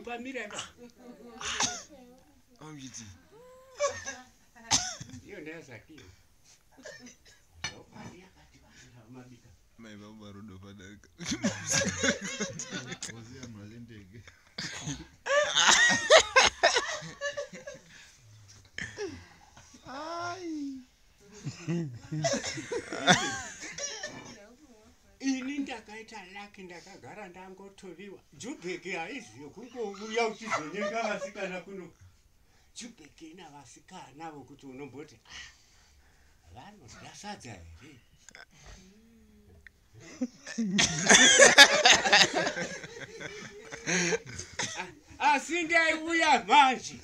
Ndopamira ipa. Amuchiti. Iyo ndeyaZakiyo. Zvokwadi yakati vamira mabika. Mai vangu varudo padarika. Oziya mhali ndege. Ini ndakaita laki, ndakagara ndangotoviwa. Jubheki haizi yokungouya uchizonyenga vasikana kuno. Jubheki ina vasikana vokuti unomboti, "Ah, vanodya sadza here?" Ah, asi ndaiuya manje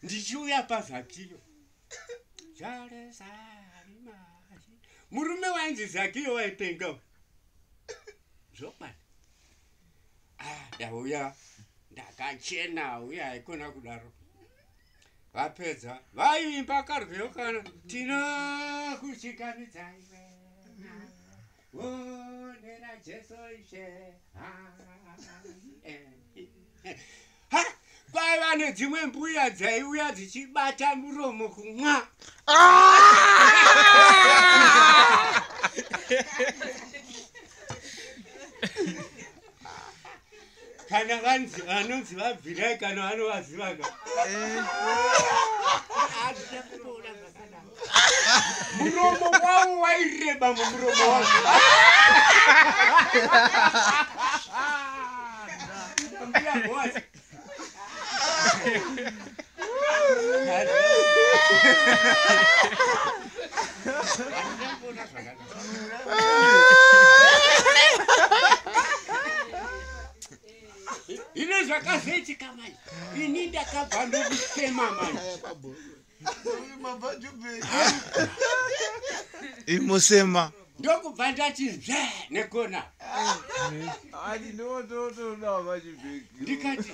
ndichiuya paZakiyo. Murume wainzi Zakiyo waipenga zvokwadi. Ah, ndauya ndakachena, uya haikona kudaro. Vapedza vaimba karwiyo kana tinokuchingamidzai wena wonera Jesu Ishe. Ha, kwaiva nedzimwe mbuya dzaiuya dzichibata muromo kumwa. Kana vanzi vanonzi vabvirai kana vanovazivaka. Handina kumboona zvakadaro. Muromo wavo waireba mumuromo wavo. Mbuya Boaz. Handina kumboona zvakadaro. Ino zvakazoitika manje, ini ndakabva ndokusema manje. Imosema. Ndokubva ndati zve nekona. Ati ndototoda vachibheki. Ndikati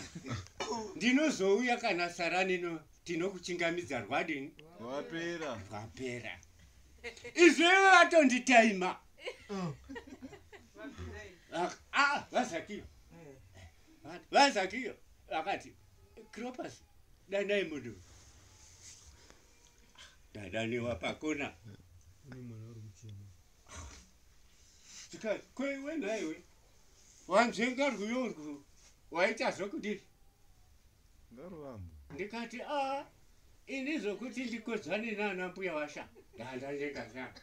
ndinozouya kana saranino tinokuchingamidza rwadini? Rwapera. Rwapera. Izvo ivo vatonditaima. Ah, vaZakiyo. VaZakiyo vakati, Kropas, danai munhu. Ndadaniwa pakona. Tikati, kweiwe nhaiwe, wanzvenga rwiyo urwu, waita zvokudii? Ngaruvambo. Ndikati, a, ini zvokuti ndikodzane naana mbuya washa. Ndandanyenga zvangu.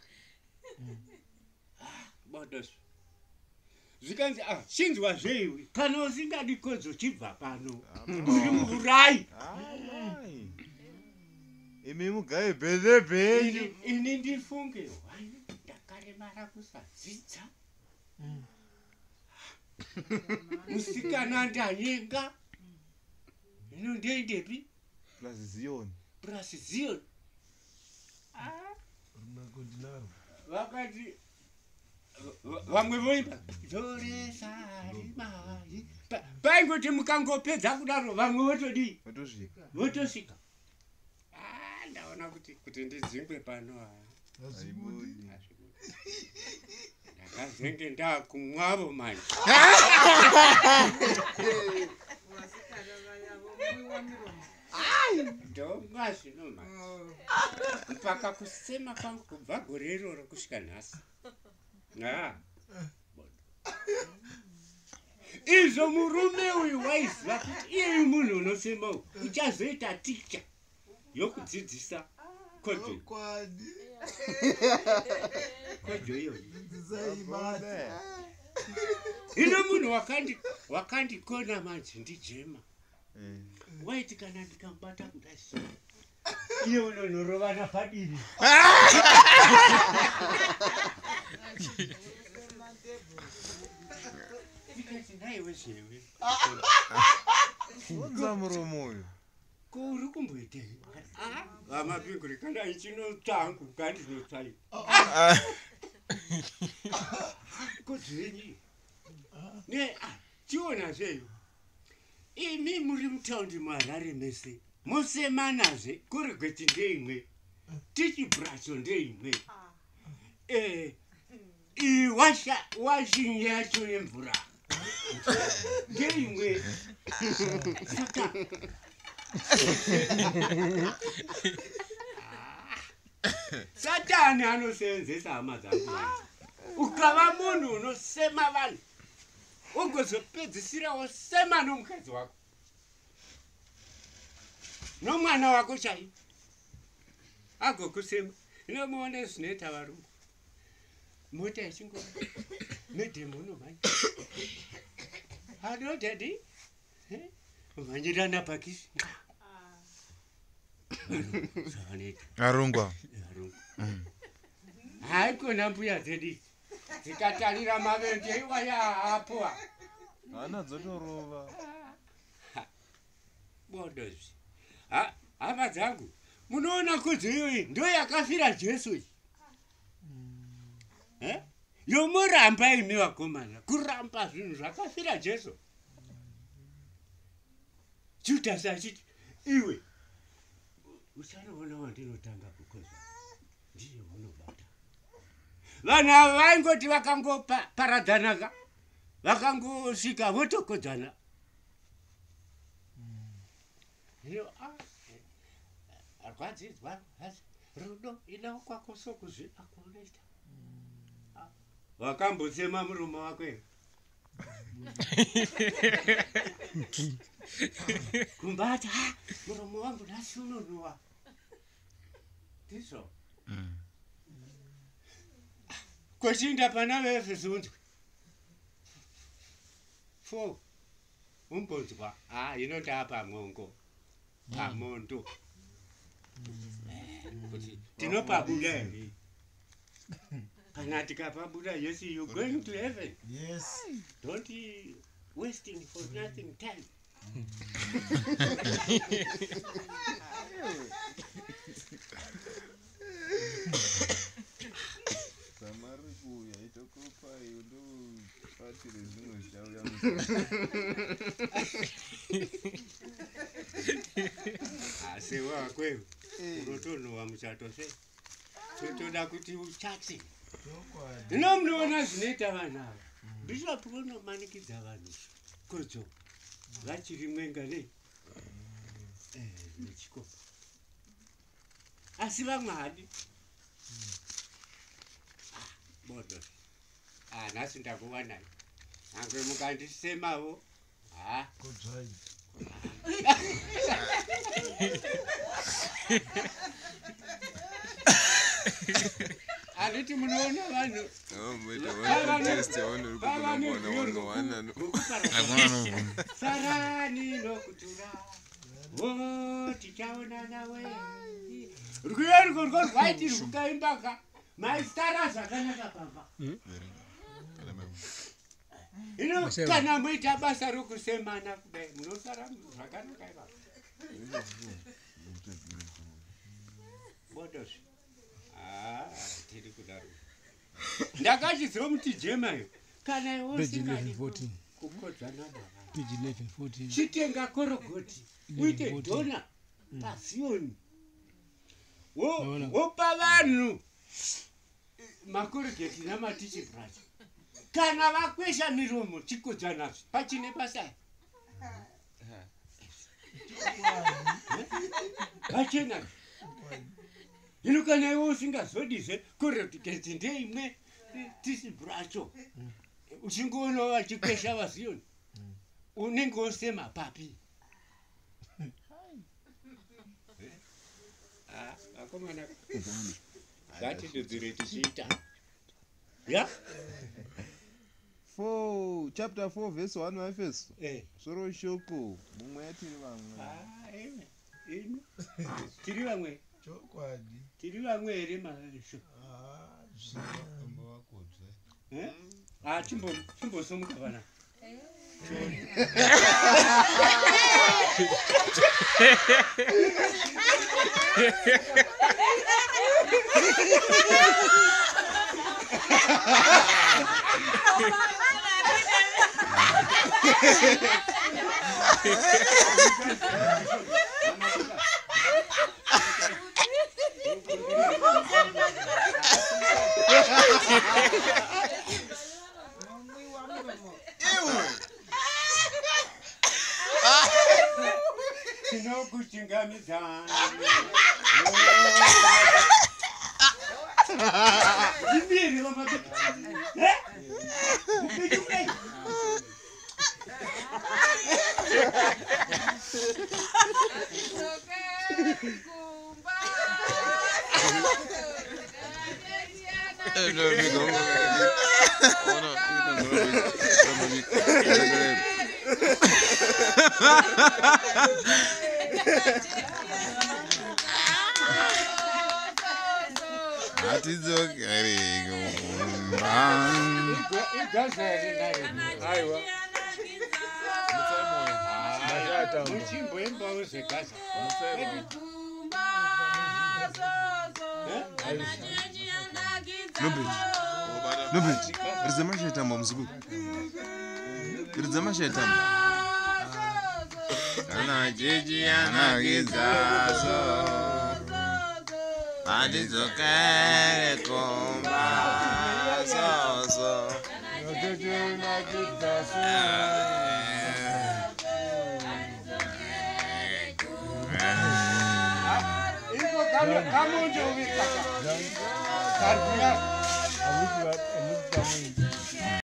Ah, bodos. Zvikanzi, ah, chinzwa zveiwe, kana usingadi kodzo chibva pano. Uri muurayi. Amai. Imi mugaye bheze bhenyu. Ini ndifunge, wani, ndakaremara kusadzidza. Musikana ndanyenga. Ino ndoendepi? Plus Zion. Plus Zion. Runako ndinaro. Vakati vamwe voimba zoresarimai. Paingoti mukangopedza kudaro vamwe votodii? Votosvika. Votosvika. Ah, ndaona kuti ndidzingwe pano. Hazvibudi. Hazvibudi. Ndakazenge ndakumwavo manje. Ndomwa zvino manje. Mpaka kusema kwangu kubva gore iroro kusvika nhasi. Ah. Izvo murume uyu waiziva kuti iyeyu munhu unosema uyu uchazoita ticha yokudzidzisa kodzo. Zvokwadi. Kodzo iyoyo. Dzidzisai basa. Hino munhu wakandikona manje ndiJema. Waiti kana ndikamubata kudai so, iye unonorovana padivi. Ndikati naiwe zvewe. Unza muromo uyu. Ko uri kumboitei? Ah, vamapinguri kana ichinotsvangu ngandinotsvai. Kodzo yenyu. Ne, ah, chiona zveyo. Imi muri mutaundi muHarare mese. Mosemanazve, Colgate ndeimwe. Tichibracho ndeimwe. Iyi washing yacho yemvura. Ndeimwe. Saka Satani anoseenzesa hama dzangu vanhu. Ukava munhu unosema vanhu, ugozopedzisira wosema nomukadzi wako nomwana wako chaiye agokusema. Inomuone zvinoita varungu, mota ichingo medhemu unomhanya, halo daddy, mhanyirana pakisi zvavanoita Arungwa. Varungu. Haikona mbuya dzedu idzi dzikatarira mavenje iwaya apoa Hana dzotorova. Bodozvi. Hama dzangu, munoona kodzo iyoyi ndo yakafira Jesu iyi. Eh? Yomoramba imi vakomana, kuramba zvinhu zvakafira Jesu. Judhasi achiti, iwe uchanoona wandinotanga kukoza ndiye unobata. Vanhu ava vaingoti vakangoparadzanaka, vakangosvika votokodzana. Hino rwadzidzwa rudo ida kwako sokuzvipa kwaunoita. Wakambosema murume wako here? Kumbati, muromo wangu nhasi unonhuwa. Ndizvo. Kwechiinda pana veEfeso unzwe 4 umbonzwa. Ino pamongo pamondo kuti tinopabuda here? Kana tikapabuda, yes, you going to heaven. Yes. Don't wasting for nothing time. Samari kuuya itokopa iyo ndobatire zvimwe zvichauya. Asi wakwewe unotonhuwa muchato sei? Totoda kuti uchate. Chokwadi. Hino munoona zvinoita vanhu ava. Bishop unomanikidza vanhu kodzo vachiri mwenga nei nechikopo, asi vamwe hadi bodo. Nhasi ndakuwanai angwe mukandisemavo. Kodzvai. Handiti munoona vanhu farani nokutura o tichaonana we. Rwiyo rwo rwo rwaiti rwukaimbaka maisara zvakanaka pamba. Hino kana moita basa rokusemana kudai munosara zvakanaka ipapa. Bodozvi. Tiri kudaro. Ndakachizomuti jemayo kana iwe Page usingadi 11, 14. kukodzana navanhu, Page 11, 14. chitenga korogoti uite 14. dhona paZiyoni, Naona. wopa vanhu makorogeti namatichibhurashi. Kana vakwesha miromo, chikodzanazvo pachine basa vachena. Hino kana iwe usingazodizve korogeti ndeimwe tisibhuracho, uchingoona vachikwesha vaZiyoni, unenge wosema papi? Vakomana, ngatidudzire tichiita ya. 4 chapter 4 verse 1 waEfeso. Eh. Soro shoko mumwe yatiri vamwe. Imi, imi. Tiri vamwe. Chokwadi. Tiri vamwe here masho? Zvino. Eh? Chimbosumuka vana. Tinokuchingamidzai. Ndimiri vamabika. Upenyu kudai. Hatidzokere kumba. Igaza here nayo? Aiwa. Mashatamba. Muchimboimbawo zvegaza. Nobert. Nobert, ridza mashaitamba muzukuru. Ridza mashaitamba. Kana chechi yanakidzaso. Hatidzokere kumba soso. Iko kamonje uvika. Karbuya. Hamusi pamwe.